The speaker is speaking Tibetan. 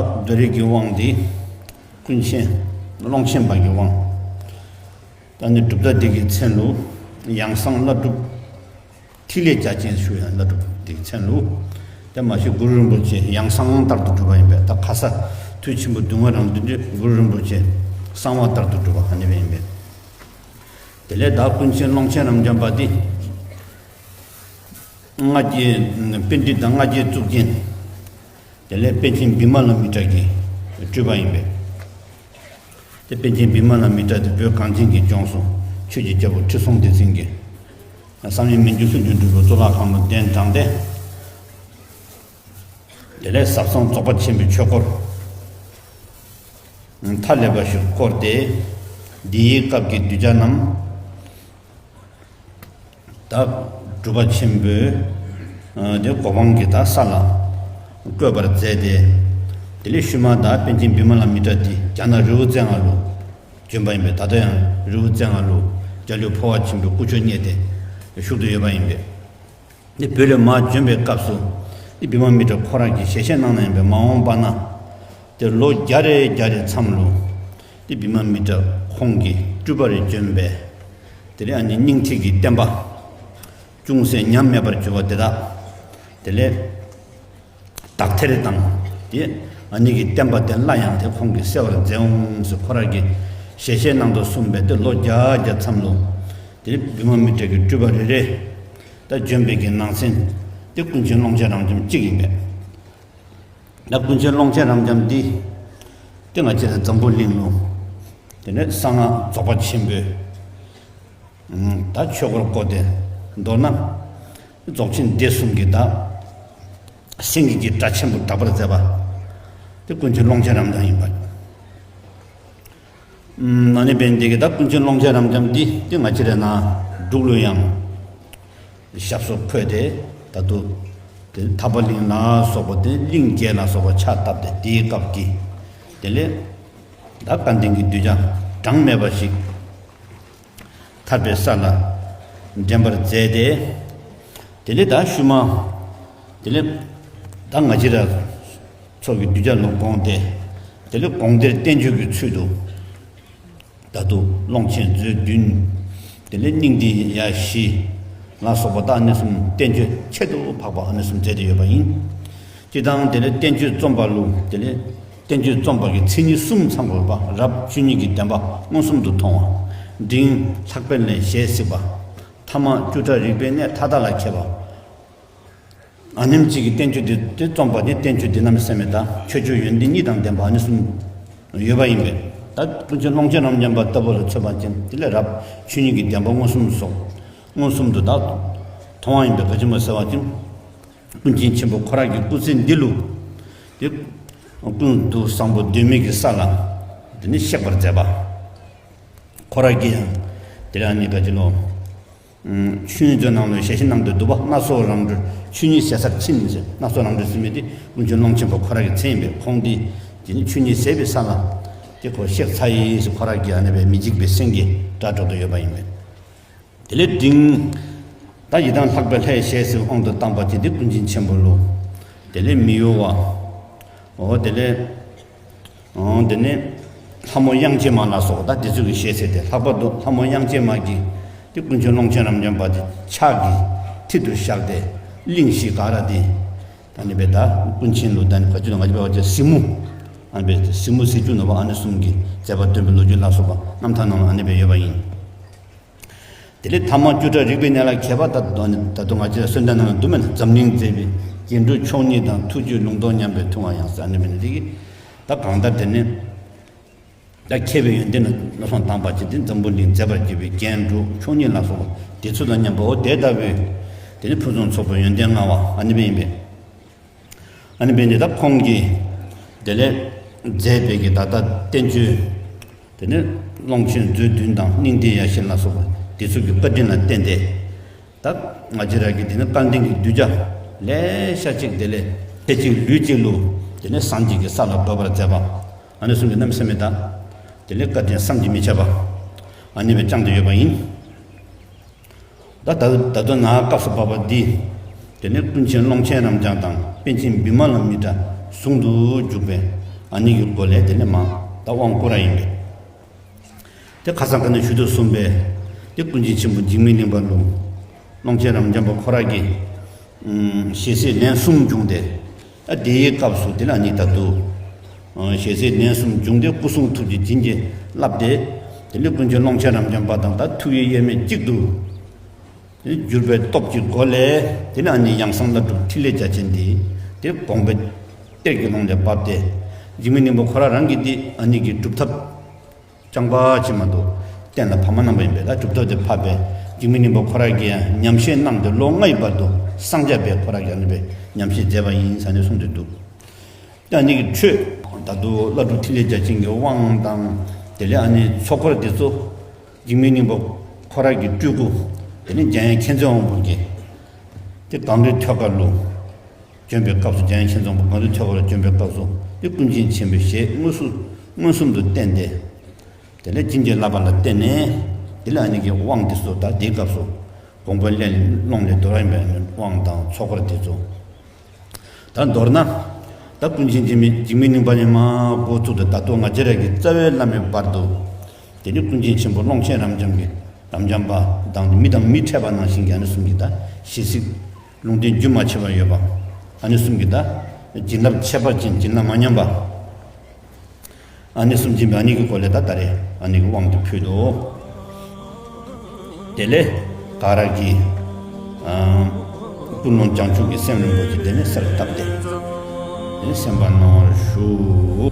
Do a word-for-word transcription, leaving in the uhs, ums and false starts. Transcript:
རྡོ་རིགས་ཀྱི་དབང་འདི་ཀུན་མཁྱེན་ཀློང་ཆེན་པ་གི་དབང་། ད་ནི་གྲུབ་མཐའ་འདི་གི་མཚན་ལུ་ཡང་གསང་བླ་སྒྲུབ་ཐིག་ལེ་རྒྱ་ཆེན་ཞུ་ཡང་བླ་སྒྲུབ་འདི་གི་མཚན་ལུ། དེ་མ་གཞི་གུ་རུ་རིན་པོ་ཆེ་ཡང་གསང་ལྟར་དུ་གྲུབ་པ་ཡིན་པས། ད་ཁ་ས་མཐུ་ཆེན་པོ་སྡུག་བསྔལ་རང་བདུན་འདི་གུ་རུ་རིན་པོ་ཆེ་གསང་བ་ལྟར་དུ་གྲུབ་པ་ཨ་ནི་སྦེ་ཡིན་པས། དེ་ལས་ད་ཀུན་མཁྱེན་ཀློང་ཆེན་རབ་འབྱམས་པ་འདི་ལྔ་བརྒྱའི་པཎྜི་ཏ་ལྔ་བརྒྱའི་གཙུག་རྒྱན། དེ་ལས་པཎ་ཆེན་བི་མ་ལ་མི་ཏྲ་གི་སྤྲུལ་པ་ཡིན་པས། དེ་པཎ་ཆེན་བི་མ་ལ་མི་ཏྲ་དེ་བོད་གངས་ཅན་གྱི་ལྗོངས་སུ་ཆོས་ཀྱི་རྒྱལ་པོ་ཁྲི་སྲོང་ལྡེ་བཙན་གྱི་བསམ་ཡས་མི་འགྱུར་ལྷུན་གྱིས་གྲུབ་པའི་གཙུག་ལག་ཁང་ལ་གདན་དྲངས་ཏེ། དེ་ལས་ཟབ་གསང་རྫོགས་པ་ཆེན་པོའི་ཆོས་སྐོར་མཐའ་ཀླས་པ་ཞིག་བསྐོར་ཏེ། འདིའི་སྐབས་ཀྱི་གདུལ་བྱ་རྣམས་ད་སྒྲུབ་པ་ཆེན་པོའི་དེ་གོ་འཕང་གི་ད་ས་ལ་བཀོད་པར་མཛད་དེ། དེ་ལས་ཤུལ་མ་ད་པཎ་ཆེན་བི་མ་ལ་མི་ཏྲ་དེ་རྒྱ་ནག་རི་བོ་རྩེ་ལྔ་ལུ་བྱོན་པ་ཡིན་པས། ད་ལྟ་ཡང་རི་བོ་རྩེ་ལྔ་ལུ་འཇའ་ལུས་འཕོ་བ་ཆེན་པོའི་སྐུ་མཆོད་བརྙེས་ཏེ་བཞུགས་ཏེ་ཡོད་པ་ཡིན་པས། འདི་བོད་ལས་མར་བྱོན་པའི་སྐབས་སུ་འདི་བི་མ་མི་ཏྲ་ཁོ་རང་གིས་ཞལ་བཞེས་གནང་ནས་ཡིན་པས། མ་འོངས་པ་ན་དེ་ལོ་བརྒྱ་རེ་བརྒྱ་རེ་མཚམས་ལུ་འདི་བི་མ་མི་ཏྲ་ཁོང་གི་སྤྲུལ་པ་རེ་བྱོན་པས། དེ་ལས་ཨ་ནི་སྙིང་ཐིག་གི་བསྟན་པ་ཅུང་ཟད་ཉམས་མེད་པར་གྱུར་པ་དེ་དག་དེ་ལས་དག་ཐེར་དང་དེ་ཨ་ནི་གི་བསྟན་པ་དེ་སླར་ཡང་དེ་ཁོང་གིས་གསལ་བར་མཛད་འོང་ཟེར་ཁོ་རང་གིས་ཞལ་བཞེས་གནང་དོ་གསུངས་པས། དེ་ལོ་བརྒྱ་བརྒྱ་མཚམས་ལུ་དེ་བི་མ་མི་ཏྲ་གི་སྤྲུལ་པ་རེ་རེ་ད་བྱོན་པའི་གི་ནང་ཚན་དེ་ཀུན་མཁྱེན་ཀློང་ཆེན་རབ་འབྱམས་གཅིག་ཡིན་པས། ད་ཀུན་མཁྱེན་ཀློང་ཆེན་རབ་འབྱམས་འདི་དེ་ང་བཅས་ར་འཛམ་བུ་གླིང་ལུ་དེ་ནས་གསང་སྔགས་རྫོགས་པ་ཆེན་པོའི་ད་ཆོས་སྐོར་བསྐོར་ཏེ། མདོར་ན་རྫོགས་ཆེན་སྡེ་གསུམ་གྱི་ད་སེང་གེ་གི་སྒྲ་ཆེན་པོ་བསྒྲགས་པར་མཛད་པ་དེ་ཀུན་མཁྱེན་ཀློང་ཆེན་རབ་འབྱམས་ཡིན་པ། ཨ་ནི་འབད་ནི་དེ་གིས་ད་ཀུན་མཁྱེན་ཀློང་ཆེན་རབ་འབྱམས་འདི་དེ་ང་བཅས་ར་ནཱ་འབྲུག་ལུ་ཡང་ཞབས་སོར་འཁོད་དེ། ད་དུང་དེ་ཐར་པ་གླིང་ལ་སོགས་པ་དེ་གླིང་བརྒྱད་ལ་སོགས་པ་ཕྱག་བཏབ་སྟེ། དེའི་སྐབས་ཀྱི་དེ་ལས་ད་སྐལ་ལྡན་གྱི་གདུལ་བྱ་གྲངས་མེད་པ་ཞིག་ཐར་པའི་ས་ལ་འདྲེན་པར་མཛད་དེ། དེ་ལས་ད་ཤུལ་མ་དེ་ལས་ད་ང་བཅས་ར་ཚོགས་ཀྱི་གདུལ་བྱ་ལུ་དགོངས་ཏེ། དེ་ལས་དགོངས་གཏེར་བསྟན་བཅོས་ཀྱི་ཚུལ་དུ་ད་དུང་ཀློང་ཆེན་མཛོད་བདུན། དེ་ལས་སྙིང་ཐིག་ཡ་བཞི་ལ་སོགས་པ་ད་ཨ་ནི་གསུམ་བསྟན་བཅོས་ཁྱད་དུ་འཕགས་པ་ཨ་ནི་གསུམ་མཛད་དེ་ཡོད་པ་ཡིན། སྤྱིར་བཏང་དེ་ལས་བསྟན་བཅོས་རྩོམ་པ་ལུ་དེ་ལས་བསྟན་བཅོས་རྩོམ་པ་གི་མཚན་ཉིད་གསུམ་ཚང་དགོས་པ། རབ་ཆོས་ཉིད་ཀྱི་བདེན་པ་མངོན་སུམ་དུ་མཐོང་བ། འབྲིང་ལྷག་པའི་ལས་ཞལ་གཟིགས་པ། ཐ་མ་བཅུ་ཕྲག་རིག་པའི་གནས་མཐའ་དག་ལ་མཁས་པ། ཨ་ནེམ་གཅིག་གི་བསྟན་བཅོས་འདི་དེ་རྩོམ་པ་ནི་བསྟན་བཅོས་འདི་གནམ་མེད་ས་མེད་ད་ཁྱད་ཆོས་ཡོན་ཏན་གཉིས་དང་ལྡན་པ་ཨ་ནི་གསུམ་ཡོད་པ་ཡིན་པས། ད་ཀུན་མཁྱེན་ཀློང་ཆེན་རབ་འབྱམས་པ་ལྟ་བུ་ལ་མཚོན་པ་ཅིན་དེ་ལས་རབ་ཆོས་ཉིད་ཀྱི་བདེན་པ་མངོན་སུམ་སོགས་མངོན་སུམ་དུ་ད་མཐོང་བ་ཡིན་པས། ག་ཅི་སྨོ་ཟེར་བ་ཅིན་ཀུན་མཁྱེན་ཆེན་པོ་ཁོ་རང་གི་སྐུ་ཚེ་འདི་ལུ་དེ་ཀུན་ཏུ་བཟང་པོ་གདོད་མའི་གི་ས་ལ་དེ་ནི་གཤེགས་པར་མཛད་པ། ཁོ་རང་གིས་ཡང་དེ་ལས་ཨ་ནི་ག་ཅི་ལོ། ཆོས་དབྱིངས་མཛོད་ནང་ལ་ཞལ་བཞེས་གནང་དོ་འདུག་པ། སྣ་ཚོགས་རང་གྲོལ་ཆོས་ཉིད་ཞེ་སར་ཕྱིན་ཟེར། སྣ་ཚོགས་རང་གྲོལ་ཟེར་མི་དེ་ཀུན་མཁྱེན་ཀློང་ཆེན་པ་ཁོ་རང་གི་མཚན་ཡིན་པས། ཁོང་འདི་དེ་ནི་ཆོས་ཉིད་ཟད་པའི་ས་ལ་དེ་ཁོ་གཤེགས་ཚར་ཡི་ཟེར་ཁོ་རང་གིས་ཨ་ནི་སྦེ་མི་འཇིགས་པའི་སེང་གེ་སྒྲ་སྒྲོག་ཏུ་ཡོད་པ་ཡིན་པས། དེ་ལས་འབྲིང་ད་ཡི་དམ་ལྷག་པའི་ལྷའི་ཞལ་གཟིགས་དབང་དུ་བཏང་བ་ཅིན་དེ་ཀུན་མཁྱེན་ཆེན་པོ་ལུ་དེ་ལས་མི་གཡོ་བ། འོ་དེ་ལས། འོ་དེ་ནས་ལྷ་མོ་དབྱངས་ཅན་མ་ལ་སོགས་ད་དེ་ཚོ་གི་ཞལ་གཟིགས་ཏེ། ལྷག་པར་དུ་ལྷ་མོ་དབྱངས་ཅན་མ་གིས་དེ་ཀུན་མཁྱེན་ཀློང་ཆེན་རབ་འབྱམས་པ་དེ་ཕྱག་གི་མཐིལ་དུ་བཞག་སྟེ་གླིང་བཞི་ག་ར་དེ་ད་ནི་བས་ད་ཀུན་མཁྱེན་ལུ་ད་ནི་ག་ཅི་ལོ་ང་ཅི་བས་བ་ཅི་གཟིགས་མོ། ཨ་ནི་བས་གཟིགས་མོ་གཟིགས་རྒྱུ་ནོར་བ་ཨ་ནི་གསུམ་གྱི་མཛད་པ་སྟོན་པའི་ལོ་རྒྱུས་ལ་སོགས་པ་རྣམ་ཐར་ནང་ལ་ཨ་ནི་བས་ཡོད་པ་ཡིན། དེ་ལས་ཐ་མ་བཅུ་ཕྲག་རིག་པའི་གནས་ལ་མཁས་པ། ད་དུང་ང་ཅི་གསོལ་འདེབས་ནང་ལ་འདུག་མེད་ན། འཛམ་གླིང་མཛེས་པའི་རྒྱན་དྲུག་མཆོག་གཉིས་དང་། ཐུགས་རྒྱུད་ལུང་རྟོགས་མཉམ་པའི་ཐུབ་དབང་ཡང་ཟེར་ཨ་ནི་བས་ནི་དེ་གིས་ད་གང་ལྟར་དེ་ནི་ད་མཁས་པའི་ཡོན་ཏན་ལ་བློ་བཟང་དམ་པ་ཅིག་དེ་འཛམ་བུ་གླིང་མཛེས་པར་བགྱིས་པའི་རྒྱན་དྲུག་མཆོག་གཉིས་ལ་སོགས་པ་དེ་ཚོ་དང་མཉམ་པའོ། དེ་ལྟ་བུའི་དེ་ནི་ཕུན་སུམ་ཚོགས་པའི་ཡོན་ཏན་མངའ་བ་ཨ་ནི་བས་ཡིན་པས། ཨ་ནི་བས་ནི་ད་ཁོང་གིས་དེ་ལས་མཛད་པའི་གི་ད་ལྟ་བསྟན་བཅོས་དེ་ནི་ཀློང་ཆེན་མཛོད་བདུན་དང་སྙིང་ཐིག་ཡ་བཞི་ལ་སོགས་པ་དེ་ཚོ་གི་བཀའ་དྲིན་ལ་བརྟེན་ཏེ། ད་ང་བཅས་ར་གི་དེ་ནི་སྐལ་ལྡན་གྱི་གདུལ་བྱ་ལེ་ཤ་ཅིག་དེ་ལས་ཚེ་གཅིག་ལུས་གཅིག་ལུ་དེ་ནི་སངས་རྒྱས་ཀྱི་ས་ལ་འགོད་པར་མཛད་པ། ཨ་ནི་གསུམ་གྱི་རྣམ་སེམས་མེད་ད། དེ་ལས་བཀའ་དྲིན་བསམ་གྱིས་མི་ཁྱབ་པ་ཨ་ནི་བས་བསྐྱངས་ཏེ་ཡོད་པ་ཡིན། ད་ད་ད་ལྟ་ན་སྐབས་སུ་བབ་པ་འདི་དེ་ནི་ཀུན་མཁྱེན་ཀློང་ཆེན་རབ་འབྱམས་དང་པཎ་ཆེན་བི་མ་ལ་མི་ཏྲ་ཟུང་དུ་འཇུག་པའི་ ཨ་ནི་གི་སྒོ་ལས་དེ་ནས་མ་ད་དབང་བསྐུར་ར་ཡིན་པས། དེ་ཁ་སང་ཁ་ནས་ཞུ་དུ་གསུངས་པས། དེ་ཀུན་མཁྱེན་ཆེན་པོ་འཇིགས་མེད་གླིང་པ་ལུ་ཀློང་ཆེན་རབ་འབྱམས་པ་ཁོ་ར་གི་ཞལ་གཟིགས་ལན་གསུམ་བྱུང་སྟེ། ཨ་དེའི་སྐབས་སུ་དེ་ལ་ནི་ད་དུ་ཞལ་གཟིགས་ལན་གསུམ་བྱུང་སྟེ་སྐུ་གསུང་ཐུགས་ཀྱི་བྱིན་གྱིས་བརླབས་ཏེ། དེ་ནས་ཀུན་མཁྱེན་ཀློང་ཆེན་རབ་འབྱམས་པ་དང་ད་ཐུགས་ཡིད་དབྱེར་མེད་གཅིག་ཏུ་གྱུར་པའི་སྟོབས་ཀྱི་སྒོ་ལས། དེ་ནས་ཨ་ནི་ཡང་གསང་བླ་སྒྲུབ་ཕྲིན་ལས་རྒྱ་ཆེན་འདི་དེ་དགོངས་པའི་གཏེར་གྱི་ཀློང་ལས་བབས་ཏེ། འཇིགས་མེད་གླིང་པ་ཁོ་ར་རང་གིས་དེ་ཨ་ནི་གི་སྒྲུབ་ཐབས་རྐྱང་པ་ཅིག་མ་གཏོགས་གཏན་ལ་ཕབ་མ་གནང་པ་ཡིན་པས། ད་སྒྲུབ་ཐབས་དེ་ཕབ་པས། འཇིགས་མེད་གླིང་པ་ཁོ་ར་གིས་ཉམས་བཞེས་གནང་སྟེ་ལོ་ལྔ་ཡི་བར་དུ་གསང་རྒྱ་བས་ཁོ་ར་གིས་ཨ་ནི་བས་ཉམས་བཞེས་མཛད་པ་ཡིན་ཟེར་ནས་གསུངས་ཏེ་འདུག། དེ་ཨ་ནི་གི་ཁྲོད་ད་དུ་བླ་སྒྲུབ་ཕྲིན་ལས་རྒྱ་ཆེན་གྱི་དབང་དང་། དེ་ལས་ཨ་ནི་ཚོགས་འཁོར་དེ་ཚོ་འཇིགས་མེད་གླིང་པ་ཁོ་ར་གི་སྤྲུལ་སྐུ། དེ་ནས་འཇམ་དབྱངས་མཁྱེན་བརྩེ་དབང་པོ་གིས་དེ་གངས་རིའི་ཐོད་དཀར་ལུ་བྱོན་པའི་སྐབས་སུ། འཇམ་དབྱངས་མཁྱེན་བརྩེ་དབང་པོ་གངས་རིའི་ཐོད་དཀར་ལུ་བྱོན་པའི་སྐབས་སུ་དེ་ཀུན་མཁྱེན་ཆེན་པོའི་ཞལ་མངོན་སུམ་མངོན་སུམ་དུ་བསྟན་ཏེ། དེ་ལས་བྱིན་གྱིས་བརླབས་པ་ལ་བརྟེན་ནས། དེ་ལས་ཨ་ནི་གི་དབང་དེ་ཚོ་ད་དེའི་སྐབས་སུ་དགོངས་པ་ཀློང་ལས་དོར་བ་ཡིན་པའི་དབང་དང་ཚོགས་འཁོར་དེ་ཚོ། ད་མདོར་ན། ད་ཀུན་མཁྱེན་འཇིགས་མེད་འཇིགས་མེད་གླིང་པ་ནས་མར་འགོ་བཙུགས་ཏེ་ད་ལྟོ་ང་བཅས་ར་གི་རྩ་བའི་བླ་མའི་བར་དུ། དེ་ནི་ཀུན་མཁྱེན་ཆེན་པོ་ཀློང་ཆེན་རབ་འབྱམས་ཀྱི་རབ་འབྱམས་པ་དང་མི་དང་མི་འཕྲད་པ་ནང་བཞིན་གྱི་ཨ་ནི་གསུམ་གྱི་ད་ཞལ་གཟིགས་ལུང་བསྟན་རྒྱུན་མ་ཆད་པར་ཡོད་པ། ཨ་ནི་གསུམ་གྱི་ད་བྱིན་རླབས་ཁྱད་པར་ཅན་བྱིན་རླབས་མ་ཉམས་པ། ཨ་ནི་གསུམ་སྦྱིན་པའི་ཨ་ནི་གི་སྒོ་ལས་ད་ད་རེས་ཨ་ནི་གི་དབང་དུ་ཕུལ་དོ། དེ་ལས་ག་ར་གི་ཨ་ཀུན་སློང་བྱང་ཆུབ་ཀྱི་སེམས་རིན་པོ་ཆེ་དེ་ནས་གསལ་བཏབ་སྟེ། དེ་ནས་སེམས་པ་སྣང་བར་ཞུ།